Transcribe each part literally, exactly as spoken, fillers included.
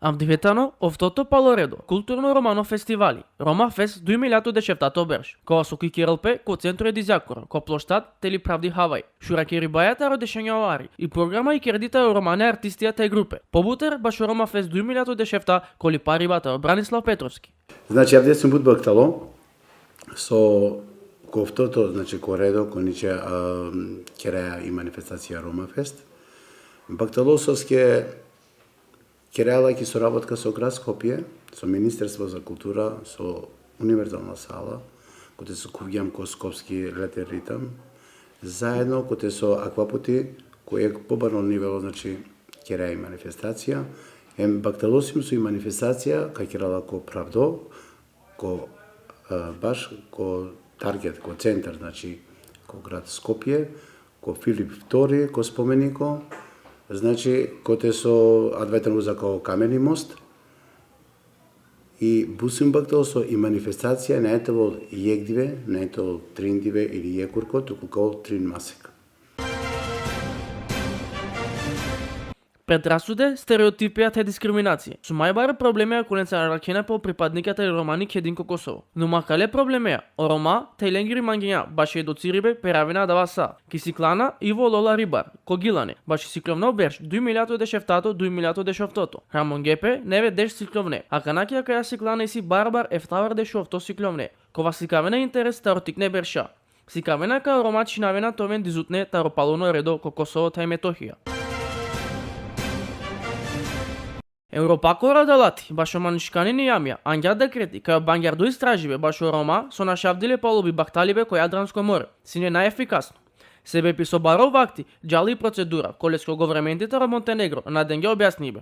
Avdive tano oftото palo redo kulturno romano festivali, Roma Fest dujmiljato dešeftato berš, kova so kikerel pe ko centro e Dizjakoro, ko ploštad Teli Pravdi Havai. Šurakeribaja taro dešenja o ari, i programa i kerdita o romane artistija thaj grupe. Pobuter bašo Roma Fest dujmiljato dešefta, ko lipariba taro Branislav Petrovski. Znači, avdive sum but bahtalo, so ko oftото, znači, ko redo, ko niče, a, keraja i manifestacija Roma Fest. Bahtalo soske keraja la ki sorabotka so grad Skopje, so Ministerstvo za kultura, so Univerzalna sala, kote so khuvgjam ko skopski Leter ritam, zaedno kote so akava puti, ko jekh pobarno nivelo, znači, keraja i manifestacija, em bahtalo sum so i manifestacija ka kera la ko pravdo, ko, e, baš ko target, ko centar, znači, ko grad Skopje, ko Filip Vtori, ko spomeniko, znači, kote so adava tano uza ko kameni most, i but sum bahtalo so i manifestacija nane te ovel jekh dive, nane te ovel trin dive ili jekh kurko, tuku ka ovel trin masek. Predrasude, stereotipija thaj diskriminacija su majbare problemeja kolencar arakhena pe o pripadnikija tari romani kedin ko Kosovo. No ma kale problemeja, o Roma thaj lengiri mangenja baši educiribe peravena adava sa. Ki siklana Ivo Lola Ribar ko Gnjilane, baši sikljovno berš, dujmiljato dešeftato, dujmiljato dešoftoto, hramonge pe neve deš sikljovne. Akana ki akaja siklana isi barabar eftavar dešuofto sikljovne, kova sikavena interes taro tikne berša. Sikavena kaj o Roma čhinavena te oven dizutne taro paluno redo ko Kosovo thaj Metohija. Evropakoro adalati bašo manuškanini jamija angja dekreti kaj o bangjardo istražibe bašo Roma so našavdile palo bibahtalibe ko Jadransko more sine najefikasno. Sebepi so baro vakti džala i procedura, koleske o governmenti taro Montenegro na dengja objasnibe.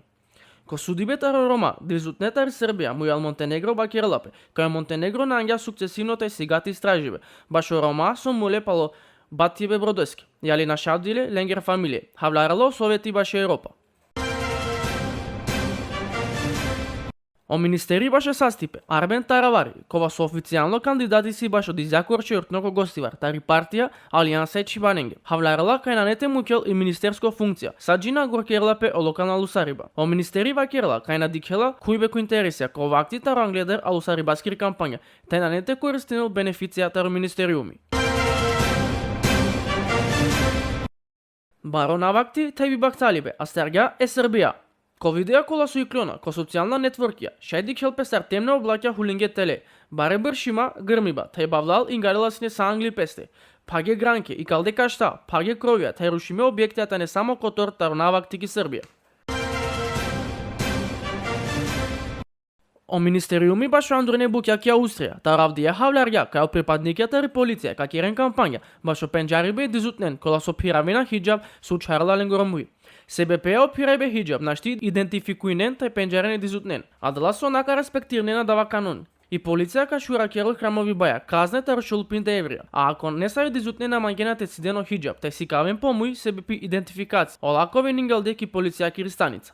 Ko sudibe taro Roma dizutne tari Srbija, Mujal Montenegro vakerela pe kaj o Montenegro na angja sukcesivno thaj sigate istražibe bašo Roma so mule palo batibe brodeske, jali našavdile lengere familije, havlarela o Soveti baši Evropa. O ministeri bašo sastipe, Arben Taravari, kova so oficijalno kandidati isi bašo Dizjakoro Čevrtno ko Gostivar tari partija Alijansa e Čhibanenge, havlarela kaj nane te mukhel i ministersko funkcija, sa džina agor kerela pe o lokalna alusariba. O ministeri vakerela kaj na dikhela kujbe ko interesija ka ovakti taro angleder alusaribaskiri kampanja, thaj nane te koristinel beneficija taro ministeriumi. Baro navakti thaj bibahtalibe astargja e Srbija. Ko videa kola so iklona ko socijalna netvorkija, šaj dikhel pe sar temne oblakja hulinge tele, bare bršima grmiba, thaj bavlal ingarela sine sa angli peste. Phage granke, ikalde kašta, phage krovija, thaj rušime objektija tane samo kotor taro navakti ki Srbija. O ministeriumi bašo andrune bukja ki Austrija taro avdive havlargja kaj o pripadnikija tari policija ka keren kampanja bašo pendžaribe e dizutnen kola so phiravena hidžab so učharela lengoro muj. Sebepi o phirajbe hidžab našti identifikuinen thaj pendžaren e dizutnen, adala so na ka respektirinen adava kanoni. I policija ka šurakerel hramovibaja kazne taro šel pinda evrija, a ako nesave dizutne na mangena te ciden o hidžab thaj sikaven po muj sebepi identifikacija, ola ka oven ingalde ki policijakiri stanica.